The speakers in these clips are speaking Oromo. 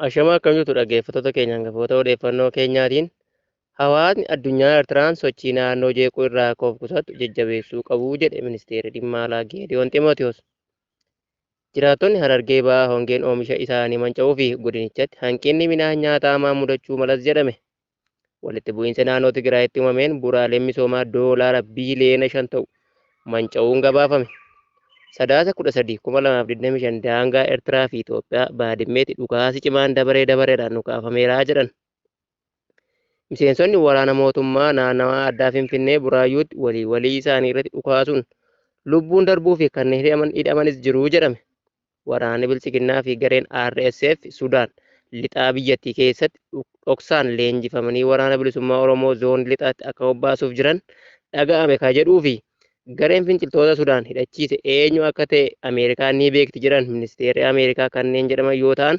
Ashamaa, akkam jirtu dhaggeeffattoota keenya? Hangafoota odeeffannoo keenyaatiin, hawaasni addunyaa Eertiraan sochii naannoo jeequu irraa akka of qusattu jajjabeessuu qabu jedhe ministeerri dhimma alaa Geediyoon Ximootiyoos. Jiraattonni Harargee Bahaa hongeen oomisha isaanii manca'uu fi godinichatti hanqinni midhaan nyaataa hamaan mudachuu malas jedhame. Walitti bu'iinsa naannoo Tigraayitti uumameen bu'uuraaleen misoomaa doolaara biiliyoona 5 ta'u manca'uun gabaafame. Sadaasa 13, 2025 daangaa Eertiraa fi Itoophiyaa Baadimmeetti dhukaasi cimaan dabaree dabareedhaan dhukaafameera jedhan. Miseensonni waraana mootummaa naannawaa addaa Finfinnee Buraayyuutti walii walii isaanii irratti dhukaasuun lubbuun darbuu fi kanneen hidhamanis jiru jedhame. Waraanni Biltsiginnaa fi gareen RSF Sudaan lixaa biyyattii keessatti dhoksaan leenjifamanii waraana bilisummaa Oromoo zoonii lixaatti akka bobbaasuuf jiran dhaga'ame ka jedhuu fi gareen finciltoota Sudaan hidhachiise eenyu akka ta'e Ameerikaan ni beekti jedhan ministeerri Ameerikaa kanneen jedhaman yoo ta'an,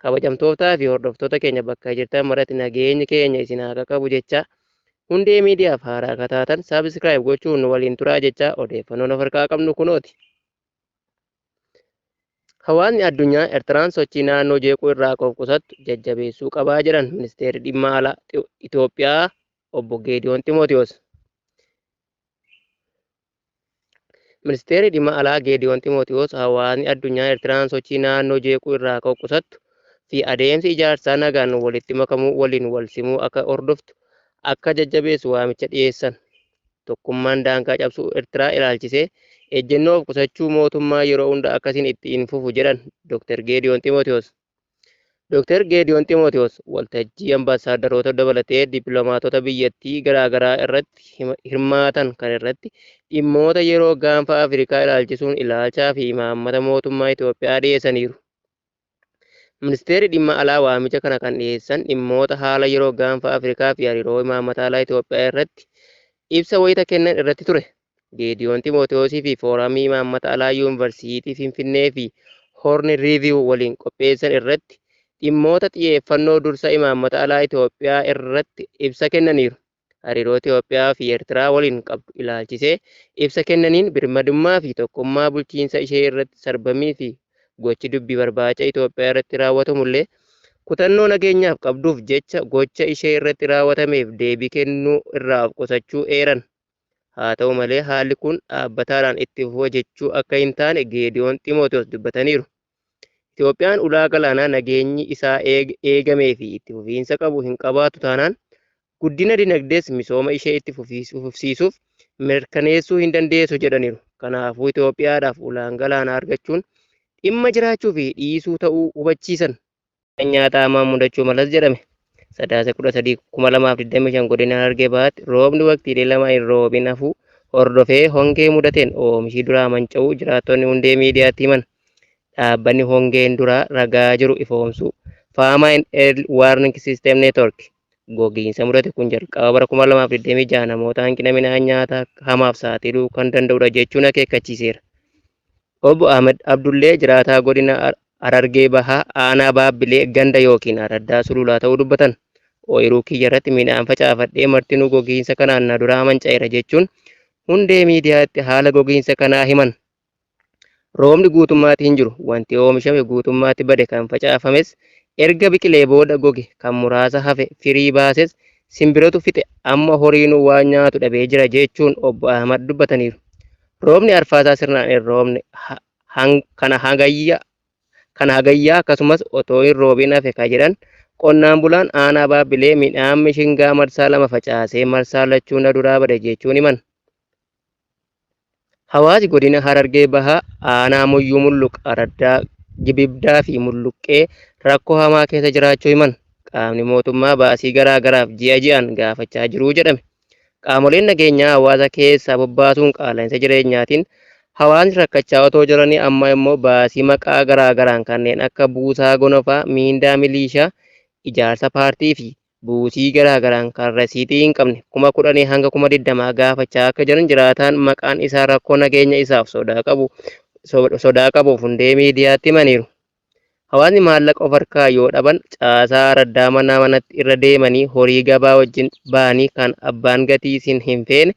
kabajamtootaa fi hordoftoota keenya bakka jirtan maratti nageenyi keenya isin haa qaqqabu jecha, Hundee Miidiyaaf haaraa akka taatan subscribe gochuun nu waliin turaa jecha, odeeffannoon of harkaa qabnu kunooti. Hawaasni addunyaa Ertiraan sochii naannoo jeequu irraa akka of qusattu jajjabeessuu qabaa jedhan ministeerri dhimma alaa Itoophiyaa obbo Geediyoon Ximootiyoos. Ministeerri dhimma alaa Geediyoon Ximootiyoos hawaasni addunyaa Ertiraan sochii naannoo jeequu irraa akka of qusattu fi adeemsi ijaarsaa nagaan walitti makamuu waliin wal simuu akka hordoftu akka jajjabeessu waamicha dhiyeessan. Tokkummaan daangaa cabsuu Ertiraa ilaalchisee ejjennoo of qusachuu mootummaa yeroo hunda akkasiin itti hin fufu jedhan Dr. Geediyoon Ximootiyoos. Dr. Geediyoon Ximootiyoos waltajjii ambaasaadaroota dabalatee dippiloomaatota biyyattii garaagaraa irratti hirmaatan kan irratti dhimmoota yeroo gaanfa Afrikaa ilaalchisuun ilaalchaa fi imaammata mootummaa Itoophiyaa dhiyeessaniiru. Ministeerri dhimma alaa waamicha kana kan dhiyeessan dhimmoota haala yeroo gaanfa Afrikaa fi hariiroo imaammata alaa Itoophiyaa irratti ibsa wayita kennan irratti ture. Geediyoon Ximootiyoosii fi fooramii imaammata alaa Yuunivarsiitii Finfinnee fi Horn Review waliin qopheessan irratti dhimmoota xiyyeeffannoo dursa imaammata alaa Itoophiyaa irratti ibsa kennaniiru. Hariiroo Itoophiyaa fi Eertiraa waliin qabdu ilaalchisee ibsa kennaniin, birmadummaa fi tokkummaa bulchiinsa ishee irratti sarbamii fi gochi dubbii barbaacha Itoophiyaa irratti raawwatamullee, kutannoo nageenyaaf qabduuf jecha gocha ishee irratti raawwatameef deebii kennuu irraa of qusachuu eeran. Haa ta'u malee, haalli kun dhaabbataadhaan itti fufa jechuu akka hin taane Geediyoon Ximootiyoos dubbataniiru. Itoophiyaan ulaa galaanaa nageenyi isaa eegamee fi itti fufiinsa qabu hin qabaattu taanaan, guddina dinagdees misooma ishee itti fufsiisuuf mirkaneessuu hin dandeessu jedhaniiru. Kanaafuu Itoophiyaadhaaf ulaan galaanaa argachuun dhimma jiraachuu fi dhiisuu ta'uu hubachiisan. Nyaata hamaan mudachuu malas jedhame. Sadaasa 13, 2025 godina Harargee Bahaatti roobni waqtiilee lama hin roobin hafuu hordofee hongee mudateen oomishii duraa manca'uu jiraattonni Hundee Miidiyaatti himan. Dhaabbanni hongeen duraa ragaa jiru ifoomsuu Famine Early Warning System Network gogiinsa mudate kun jalqaba bara 2026 namoota hanqina midhaan nyaataa hamaaf saaxiluu kan danda'udha jechuun akeekkachiiseera. Obbo Ahmed Abdullee jiraataa godina Harargee Bahaa aanaa Baabbilee ganda yookiin araddaa Sululaa ta'uu dubbatan. "Ooyiruu kiyya irratti midhaan facaafadhee martinuu gogiinsa kanaan na duraa manca'eera" jechuun Hundee Miidiyaatti haala gogiinsa kanaa himan. "Roobni guutummaatti hin jiru. Wanti oomishame guutummaatti bade. Kan facaafames erga biqilee booda goge. Kan muraasa hafe firii baases simbiratu fixe. Amma horiinuu waan nyaatu dhabee jira" jechuun obbo Ahmad dubbataniiru. Roobni arfaasaa sirnaan hin roobne kana Hagayyaa akkasumas otoo hin roobin hafe ka jedhan qonnaan bulaan aanaa Baabbilee, midhaan mishingaa marsaa lama facaasee marsaa lachuu na duraa bade jechuun himan. Hawaasi godina Harargee Bahaa aanaa Muyyuu Mulluq araddaa Gibibdaa fi Mulluqqee rakkoo hamaa keessa jiraachuu himan. Qaamni mootummaa baasii garaa garaaf ji'a ji'aan gaafachaa jiruu jedhame. Qaamoleen nageenyaa hawaasa keessaa bobbaasuun qaala'insa jireenyaatiin hawaasni rakkachaa otoo jiranii, amma immoo baasii maqaa garaa garaan kanneen akka buusaa gonofaa, miindaa miliishaa, ijaarsa paartii fi buusii garaa garaan kan rasiitii hin qabne 10,000 hanga 20,000 gaafachaa akka jiran jiraataan maqaan isaa rakkoo nageenya isaaf sodaa qabuuf Hundee Miidiyaatti himaniiru. Hawaasni maallaqa of harkaa yoo dhaban caasaa araddaa mana manatti irra deemanii horii gabaa wajjin ba'anii kan abbaan gatii isin hin feene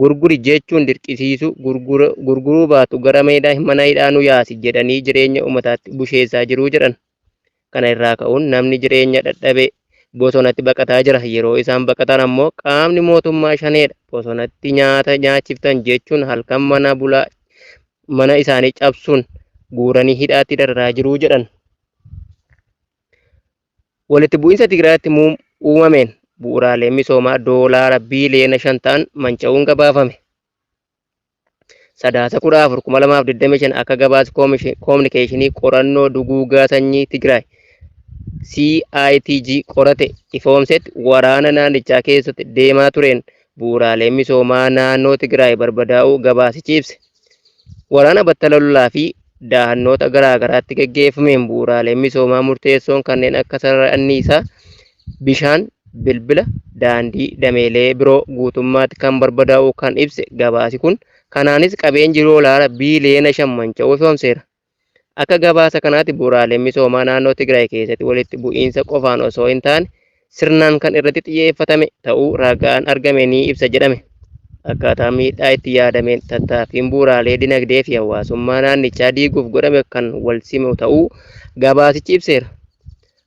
gurguri jechuun dirqisiisu, gurguruu baatu gara mana hidhaa nu yaasi jedhanii jireenya uummataatti busheessaa jiru jedhan. Kana irraa ka'uun namni jireenya dadhabe bosonatti baqataa jira. Yeroo isaan baqatan ammoo qaamni mootummaa shaneedha. Bosonatti nyaata nyaachiftan jechuun halkan mana bulaa mana isaanii cabsuun guuranii hidhaatti dararaa jiru jedhan. Walitti bu'iinsa Tigraayitti uumameen bu'uuraaleen misoomaa doolaara biiliyoona 5 ta'an manca'uun gabaafame. Sadaasa 14, 2025 akka gabaasa koominikeeshinii qorannoo duguuggaa sanyii Tigraay CITG qorate ifoomsetti, waraana naannichaa keessatti deemaa tureen bu'uuraaleen misoomaa naannoo Tigraay barbadaa'uu gabaasichi ibse. Waraana battala lolaa fi dahannoota garaagaraatti gaggeeffameen bu'uuraaleen misoomaa murteessoon kanneen akka sarara anniisaa, bishaan, bilbila, daandii, dameelee biroo guutummaatti kan barbadaa'uu kan ibse gabaasi kun, kanaanis qabeenyi doolaara biiliyoona 5 manca'uu ifoomseera. Akka gabaasa kanaatti bu'uuraaleen misoomaa naannoo Tigraay keessatti walitti bu'iinsa qofaan osoo hin taane sirnaan kan irratti xiyyeeffatame ta'uu ragaan argame ni ibsa jedhame. Akkaataa miidhaa itti yaadameen tattaaffiin bu'uuraalee dinagdee fi hawaasummaa naannichaa diiguuf godhame kan wal simu ta'uu gabaasichi ibseera.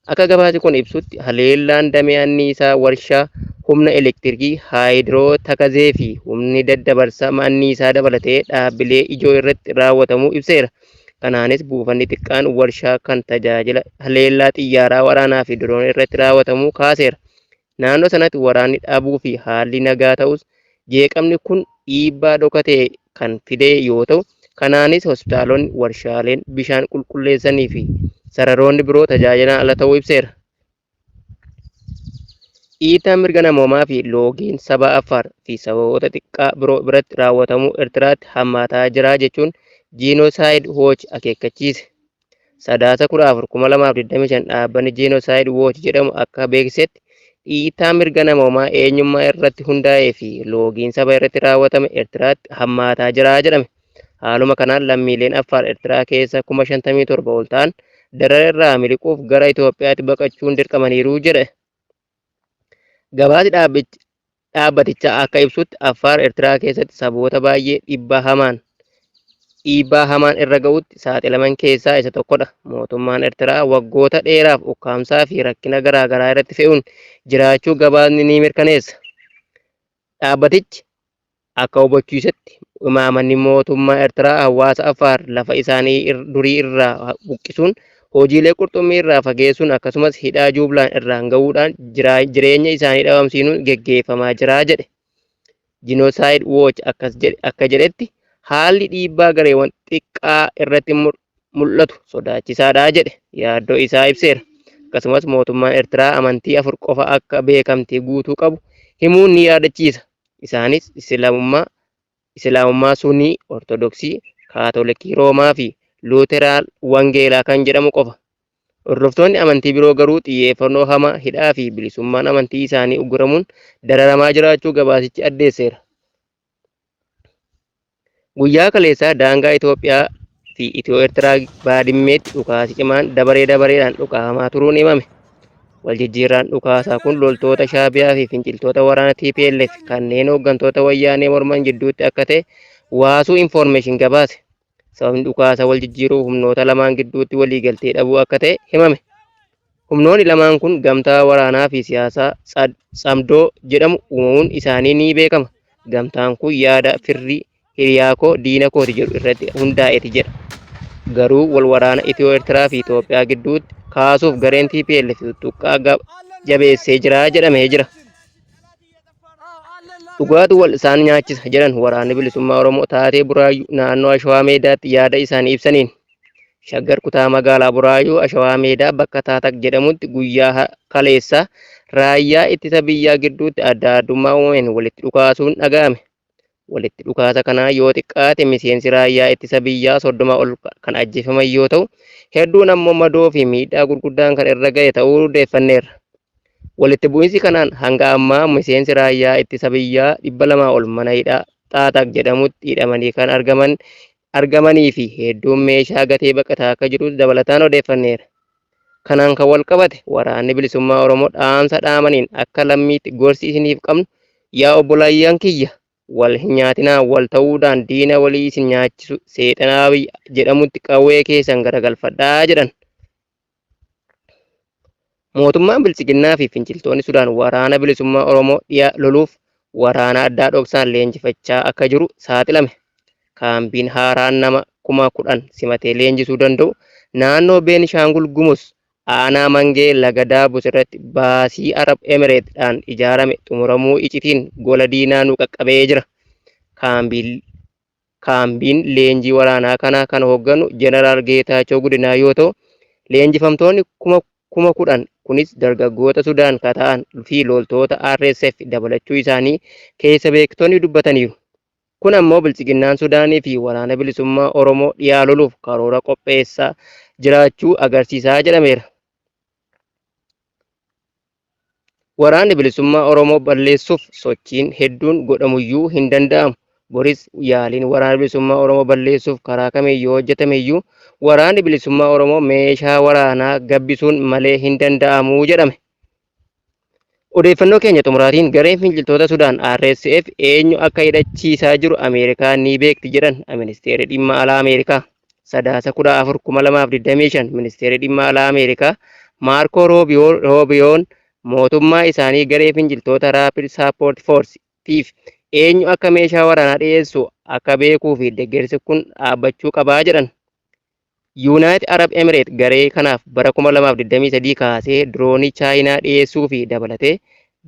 Akka gabaasi kun ibsutti haleellaan damee anniisaa warshaa humna elektirikii haayidroo Takazee fi humni daddabarsa anniisaa dabalatee dhaabbilee ijoo irratti raawwatamuu ibseera. Kanaanis buufanni xiqqaan warshaa kan tajaajila haleellaa xiyyaaraa waraanaa fi diroonii irratti raawwatamuu kaaseera. Naannoo sanatti waraanni dhabuu fi haalli nagaa ta'us jeeqamni kun dhiibbaa dhokatee kan fide yoo ta'u, kanaanis hospitaalonni, warshaaleen bishaan qulqulleessanii fi sararoonni biroo tajaajilaan ala ta'uu ibseera. Dhiittaan mirga namoomaa fi loogiin saba Affaar fi saboota xiqqaa biroo biratti raawwatamu Eertiraatti hammaataa jira jechuun Genocide Watch akeekkachiise. Sadaasa 14, 2025 dhaabbanni Genocide Watch jedhamu akka beeksisetti, dhiittaa mirga namoomaa eenyummaa irratti hundaa'ee fi loogiin saba irratti raawwatame Eertiraatti hammaataa jira jedhame. Haaluma kanaan lammiileen Affaar Eertiraa keessa 57,000 ol ta'an darara irraa miliquuf gara Itoophiyaatti baqachuun dirqamaniiru jedhe. Gabaasi dhaabbatichaa akka ibsutti Affaar Eertiraa keessatti saboota baay'ee dhiibbaa hamaan irra ga'utti saaxilaman keessaa isa tokkodha. Mootummaan Eertiraa waggoota dheeraaf ukkaamsaa fi rakkina garaa garaa irratti fe'uun jiraachuu gabaasni ni mirkaneessa. Dhaabbatichi akka hubachiisetti imaammanni mootummaa Eertiraa hawaasa Affaar lafa isaanii durii irraa buqqisuun, hojiilee qurxummii irraa fageessuun, akkasumas hidhaa juublaan irraan ga'uudhaan jireenya isaanii dhabamsiisuun geggeeffamaa jira jedhe. Genocide Watch akka jedhetti haalli dhiibbaa gareewwan xiqqaa irratti mul'atu sodaachisaadha jedhe yaaddoo isaa ibseera. Akkasumas mootummaan Eertiraa amantii 4 qofa akka beekamtii guutuu qabu himuun ni yaadachiisa. Isaanis Islaamummaa Sunii, Ortodoksii, Kaatolikii Roomaa fi Luuteraal Wangeelaa kan jedhamu qofa. Hordoftoonni amantii biroo garuu xiyyeeffannoo hamaa, hidhaa fi bilisummaan amantii isaanii ugguramuun dararamaa jiraachuu gabaasichi addeesseera. Guyyaa kaleessaa daangaa Itoophiyaa fi Itiyoo Eertiraa Baadimmeetti dhukaasi cimaan dabaree dabareedhaan dhukaafamaa turuun himame. Waljijjiirraan dhukaasaa kun loltoota Shaabiyaa fi finciltoota waraana TPLF kanneen hooggantoota wayyaanee morman gidduutti akka ta'e Waasuu Infoormeeshin gabaase. Sababni dhukaasa wal jijjiiruu humnoota lamaan gidduutti waliigaltee dhabuu akka ta'e himame. Humnoonni lamaan kun gamtaa waraanaa fi siyaasaa Tsamdoo jedhamu uumamuun isaanii ni beekama. Gamtaan kun yaada firri hiriyaa koo diina kooti jedhu irratti hundaa'eeti jedha. Garuu wal waraana Itiyoo Eertiraa fi Itoophiyaa gidduutti kaasuuf gareen TPLF tuttuqqaa jabeessee jira jedhamee jira. Dhugaatu wal isaan nyaachisa jedhan waraanni bilisummaa Oromoo taatee Buraayyuu naannoo Ashawaa Meedaatti yaada isaanii ibsaniin. Shaggar kutaa magaalaa Buraayyuu Ashawaa Meedaa bakka Taatak jedhamutti guyyaa kaleessaa raayyaa ittisa biyyaa gidduutti adda addummaa uumameen walitti dhukaasuun dhaga'ame. Walitti dhukaasa kanaa yoo xiqqaate miseensi raayyaa ittisa biyyaa 30 ol kan ajjeefaman yoo ta'u, hedduun ammoo madoo fi miidhaa gurguddaan kan irra ga'e ta'uu odeeffanneerra. Walitti bu'iinsi kanaan hanga ammaa miseensi raayyaa ittisa biyyaa 200 ol mana hidhaa Xaaxaq jedhamutti hidhamanii kan argamanii fi hedduun meeshaa gatee baqataa akka jirus dabalataan odeeffanneera. Kanaan kan wal qabate waraanni bilisummaa Oromoo dhaamsa dhaamaniin akka lammiitti gorsi isiniif qabnu, yaa obboleeyyan kiyya, wal hin nyaatinaa, wal ta'uudhaan diina walii isin nyaachisu seexanaa jedhamutti qawwee keessan garagalfadhaa jedhan. Mootummaan Biltsiginnaa fi finciltoonni Sudaan waraana bilisummaa Oromoo dhiya loluuf waraana addaa dhoksaan leenjifachaa akka jiru saaxilame. Kaampiin haaraan nama 10,000 simatee leenjisuu danda'u naannoo Beenishaangul Gumuz aanaa Mangee Laga Daabus irratti baasii Arab Emireetdhaan ijaarame xumuramuu icitiin gola diinaa nu qaqqabee jira. Kaambiin leenjii waraanaa kanaa kan hoogganu Jeneraal Geetaachoo Guddinaa yoo ta'u, leenjifamtoonni 10,000 kunis dargaggoota Sudaan ka ta'an fi loltoota RSF dabalachuu isaanii keessa beektonni dubbataniiru. Kun ammoo Biltsiginnaan Sudaanii fi waraana bilisummaa Oromoo dhiyaa loluuf karoora qopheessaa jiraachuu agarsiisaa jedhameera. Waraanni bilisummaa Oromoo balleessuuf sochiin hedduun godhamuyyuu hin danda'amu. Boris yaaliin waraana bilisummaa Oromoo balleessuuf karaa kamiyyuu hojjetameyyuu waraanni bilisummaa Oromoo meeshaa waraanaa gabbisuun malee hin danda'amu jedhame. Odeeffannoo keenya xumuraatiin gareen finciltoota Sudaan RSF eenyu akka hidhachiisaa jiru Ameerikaan ni beekti jedhan ministeerri dhimma alaa Ameerikaa. Sadaasa 14, 2025 ministeerri dhimma alaa Ameerikaa Maarkoo Roobiyoon mootummaa isaanii garee finciltoota Rapid Support Force tiif eenyu akka meeshaa waraanaa dhiyeessu akka beekuu fi deeggarsi kun dhaabbachuu qabaa jedhan. Yuunaayitid Arab Emireet garee kanaaf bara 2023 kaasee diroonii Chaayinaa dhiyeessuu fi dabalatee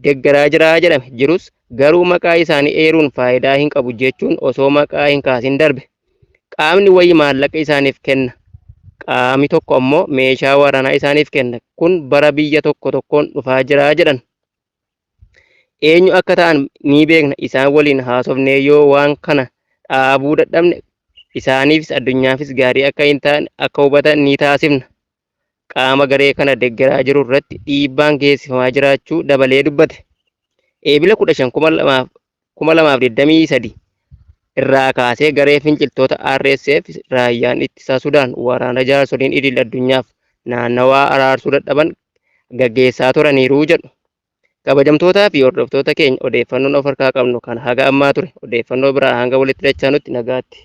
deeggaraa jira jedhame jirus garuu maqaa isaanii eeruun faayidaa hin qabu jechuun osoo maqaa hin kaasin darbe. Qaamni wayii maallaqa isaaniif kenna. Qaamni tokko ammoo meeshaa waraanaa isaaniif kenna. Kun bara biyya tokko tokkoon dhufaa jira jedhan. Eenyu akka ta'an ni beekna. Isaan waliin haasofnee yoo waan kana dhaabuu dadhabne isaaniifis addunyaafis gaarii akka hin taane akka hubatan ni taasifna. Qaama garee kana deeggaraa jiru irratti dhiibbaan geessifamaa jiraachuu dabalee dubbate. Eebila 15, 2023 irraa kaasee garee finciltoota RSF raayyaan ittisaa Sudaan waraana jaarsoliin idil addunyaaf naannawaa araarsuu dadhaban gaggeessaa turaniiru jedhu. Kabajamtootaa fi hordoftoota keenya, odeeffannoon of harkaa qabnu kan haga ammaa ture. Odeeffannoo biraa hanga walitti dachaanutti nagaatti.